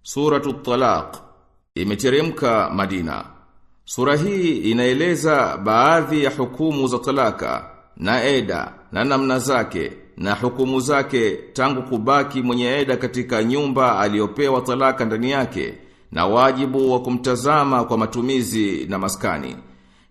Suratu Talaq imeteremka Madina. Sura hii inaeleza baadhi ya hukumu za talaka na eda na namna zake na hukumu zake tangu kubaki mwenye eda katika nyumba aliyopewa talaka ndani yake na wajibu wa kumtazama kwa matumizi na maskani.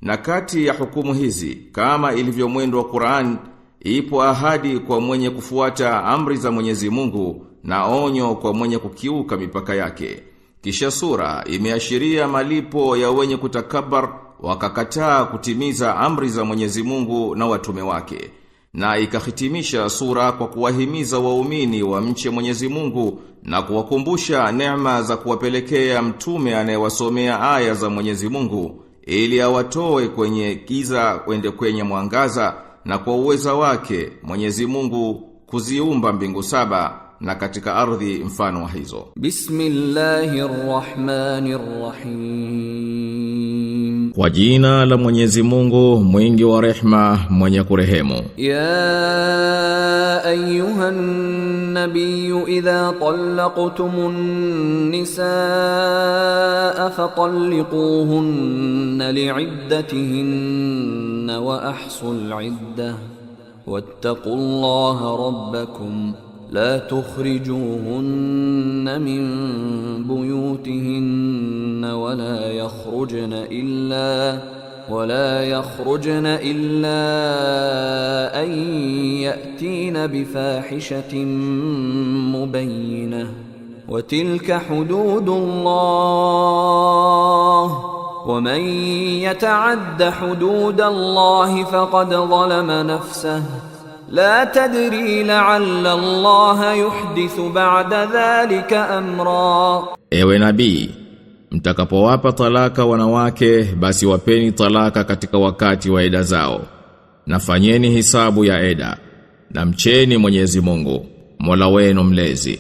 Na kati ya hukumu hizi kama ilivyo mwendo wa Qur'an ipo ahadi kwa mwenye kufuata amri za Mwenyezi Mungu na onyo kwa mwenye kukiuka mipaka yake. Kisha sura imeashiria malipo ya wenye kutakabar wakakataa kutimiza amri za Mwenyezi Mungu na watume wake. Na ikahitimisha sura kwa kuwahimiza waumini wamche Mwenyezi Mungu na kuwakumbusha neema za kuwapelekea mtume anayewasomea aya za Mwenyezi Mungu ili awatoe kwenye giza kwende kwenye mwangaza, na kwa uweza wake Mwenyezi Mungu kuziumba mbingu saba na katika ardhi mfano wa hizo. Bismillahirrahmanirrahim. Kwa jina la Mwenyezi Mungu mwingi wa rehma mwenye kurehemu. Ya ayyuhan nabiyyu idha talaqtumun nisaa fatalliquhunna li'iddatihinna wa ahsul 'iddah wattaqullaha rabbakum لا تخرجوهن من بيوتهن ولا يخرجن إلا أن يأتين بفاحشة مبينة وتلك حدود الله ومن يتعد حدود الله فقد ظلم نفسه لا تدري لعل الله يحدث بعد ذلك أمرا. Ewe nabii, mtakapowapa talaka wanawake basi wapeni talaka katika wakati wa eda zao, na fanyeni hisabu ya eda, na mcheni Mwenyezi Mungu Mola wenu mlezi.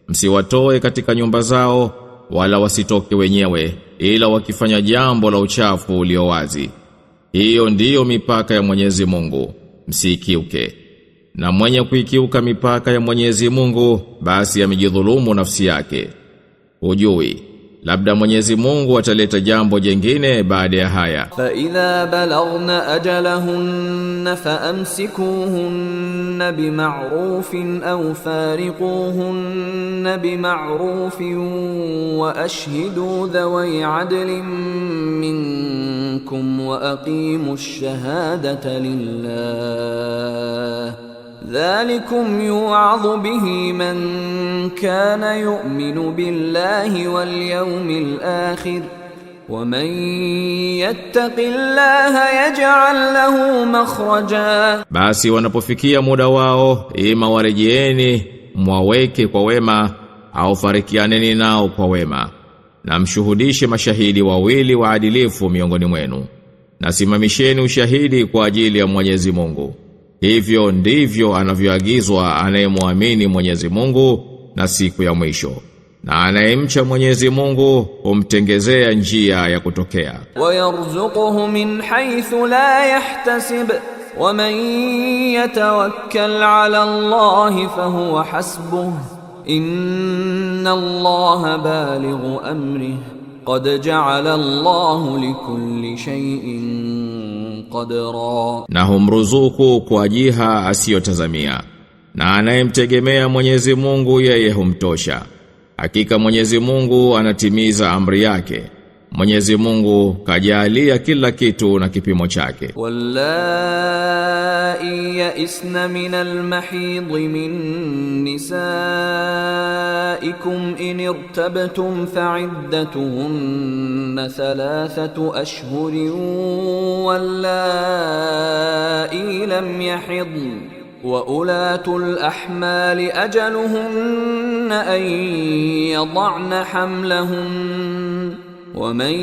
Msiwatoe katika nyumba zao wala wasitoke wenyewe, ila wakifanya jambo la uchafu ulio wazi. Hiyo ndiyo mipaka ya Mwenyezi Mungu, msiikiuke. Na mwenye kuikiuka mipaka ya Mwenyezi Mungu basi amejidhulumu nafsi yake. Hujui, labda Mwenyezi Mungu ataleta jambo jengine baada ya haya. Fa idha balaghna ajalahunna faamsikuhunna bima'rufin aw fariquhunna bima'rufin wa ashhidu dhawai 'adlin minkum wa aqimu ash-shahadata lillah ذلكم يوعظ به من كان يؤمن بالله واليوم الآخر ومن يتق الله يجعل له مخرجا. Basi wanapofikia muda wao, ima warejeeni mwaweke kwa wema au farikianeni nao kwa wema, na mshuhudishe mashahidi wawili waadilifu miongoni mwenu, na simamisheni ushahidi kwa ajili ya Mwenyezi Mungu. Hivyo ndivyo anavyoagizwa anayemwamini Mwenyezi Mungu na siku ya mwisho. Na anayemcha Mwenyezi Mungu humtengezea njia ya kutokea. Wayarzuquhu min haythu la yahtasib wa man yatawakkal ala Allahi fahuwa hasbuh inna Allaha balighu amrihi qad ja'ala Allahu likulli shay'in qadra. Na humruzuku kwa jiha asiyotazamia, na anayemtegemea Mwenyezi Mungu yeye humtosha. Hakika Mwenyezi Mungu anatimiza amri yake. Mwenyezi Mungu kajalia kila kitu na kipimo chake. Wallai ya'isna minal mahid min nisaikum in irtabtum fa'iddatuhunna 3 ashhurin wallai lam yahidn wa ulatul ahmali ajaluhunna an yad'na hamlahunna ومن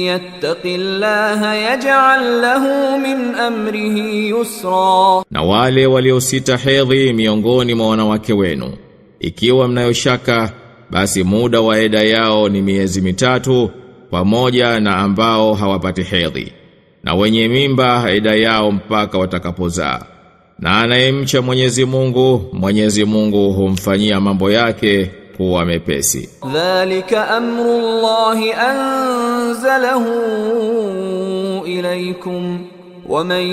يتق الله يجعل له من أمره يسرا. Na wale waliosita hedhi miongoni mwa wanawake wenu, ikiwa mnayoshaka, basi muda wa eda yao ni miezi 3 pamoja na ambao hawapati hedhi, na wenye mimba eda yao mpaka watakapozaa. Na anayemcha Mwenyezi Mungu, Mwenyezi Mungu humfanyia mambo yake kuwa mepesi. Dhalika amru Allahi anzalahu ilaykum ومن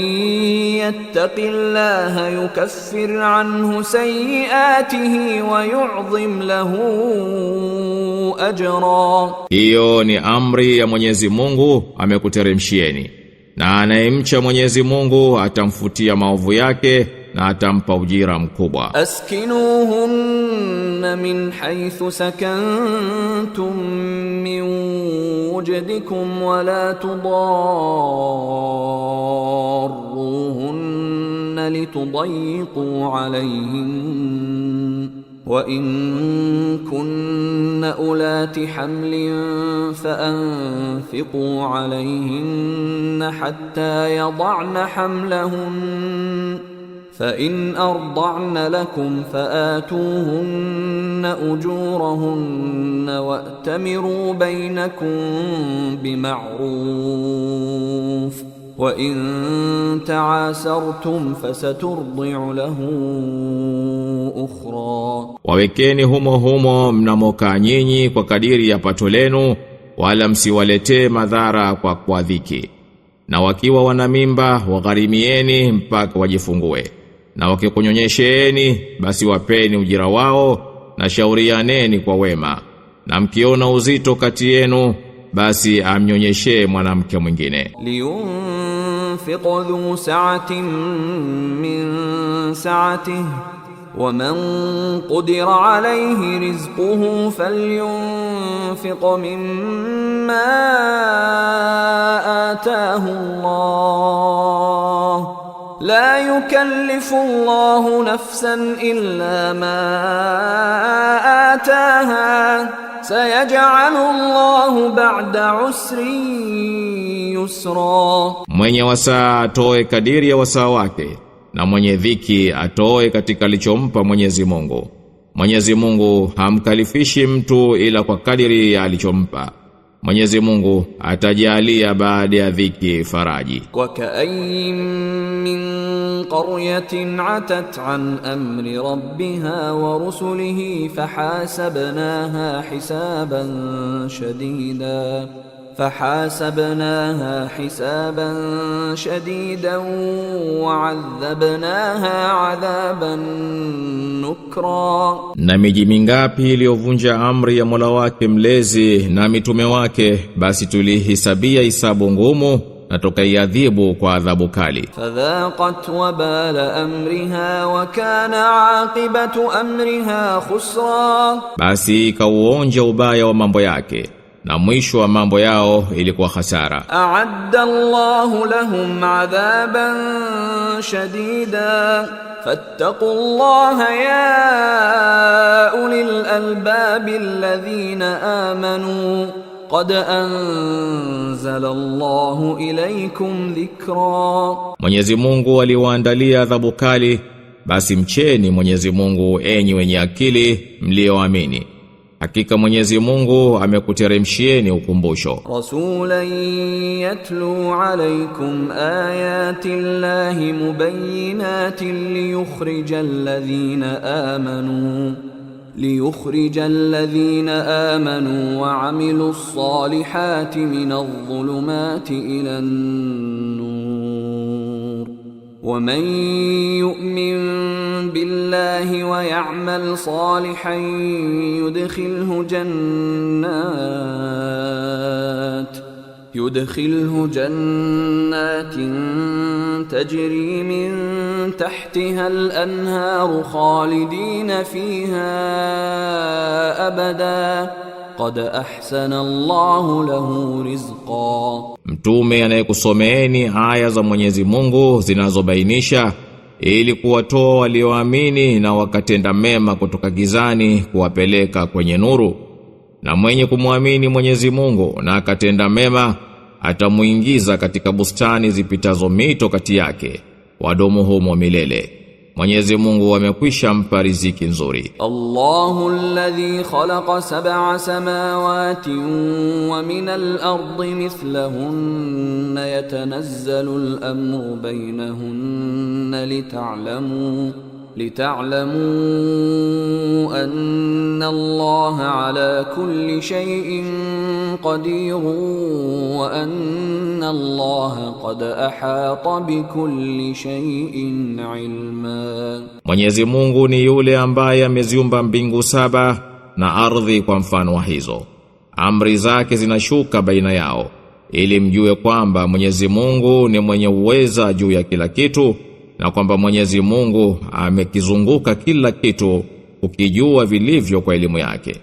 يتق الله يكفر عنه سيئاته ويعظم له أجرا. Hiyo ni amri ya Mwenyezi Mungu amekuteremshieni, na anayemcha Mwenyezi Mungu atamfutia maovu yake na atampa ujira mkubwa. Askinuhunna min haythu sakantum min wujdikum wa la tudarruhunna litudayyiqu alayhin wa in kunna ulati hamlin fa anfiqu alayhinna hatta yad'na hamlahun فإن أرضعن لكم فآتوهن أجورهن وأتمروا بينكم بمعروف وإن تعاسرتم فسترضع له أخرى. Wawekeni humo humo mnamokaa nyinyi kwa kadiri ya pato lenu, wala msiwaletee madhara kwa kuadhiki. Na wakiwa wana mimba wagharimieni mpaka wajifungue. Na wakikunyonyesheeni basi wapeni ujira wao na shaurianeni kwa wema. Na mkiona uzito kati yenu basi amnyonyeshee mwanamke mwingine. Liyunfiq dhu sa'atin min sa'atihi wa man qudira alayhi rizquhu falyunfiq mimma ataahu Allah la yukallifu Allahu nafsan illa ma ataaha sayaj'alu Allahu ba'da usrin yusra. Mwenye wasaa atoe kadiri ya wasaa wake, na mwenye dhiki atoe katika alichompa Mwenyezi Mungu. Mwenyezi Mungu hamkalifishi mtu ila kwa kadiri ya alichompa. Mwenyezi Mungu atajalia baada ya dhiki faraji. Wa ka'ayyin min qaryatin 'atat 'an amri rabbiha wa rusulihi fahasabnaha hisaban shadidan wa'adhabnaha 'adhaban nukra. Na miji mingapi iliyovunja amri ya Mola wake mlezi na mitume wake, basi tulihisabia hisabu ngumu na tukaiadhibu kwa adhabu kali. Fadhaqat wabala amriha wa kana 'aqibatu amriha khusra. Basi ikauonja ubaya wa mambo yake, na mwisho wa mambo yao ilikuwa hasara. A'adda Allahu lahum 'adhaban shadida fattaqullaha ya ulil albabi alladhina amanu qad anzala Allahu ilaykum dhikra. Mwenyezi Mungu aliwaandalia adhabu kali, basi mcheni Mwenyezi Mungu enyi wenye akili mlioamini. Hakika Mwenyezi Mungu amekuteremshieni ukumbusho. Rasulan yatlu alaykum ayati Allahi mubayyinatin liyukhrija alladhina amanu wa amilus salihati minadh dhulumati ilan nur. ومن يؤمن بالله ويعمل صالحا يدخله جنات تجري من تحتها الأنهار خالدين فيها أبدا قد أحسن الله له رزقا. Mtume anayekusomeeni aya za Mwenyezi Mungu zinazobainisha ili kuwatoa walioamini na wakatenda mema kutoka gizani kuwapeleka kwenye nuru. Na mwenye kumwamini Mwenyezi Mungu na akatenda mema atamuingiza katika bustani zipitazo mito kati yake, wadumu humo milele. Mwenyezi Mungu amekwisha mpa riziki nzuri. Allahu alladhi khalaqa sab'a samawati wa min al-ardi mithlahunna yatanazzalu al-amru baynahunna لتعلموا أن الله على كل شيء قدير وأن الله قد أحاط بكل شيء علما. Mwenyezi Mungu ni yule ambaye ameziumba mbingu saba na ardhi kwa mfano wa hizo. Amri zake zinashuka baina yao ili mjue kwamba Mwenyezi Mungu ni mwenye uweza juu ya kila kitu na kwamba Mwenyezi Mungu amekizunguka kila kitu ukijua vilivyo kwa elimu yake.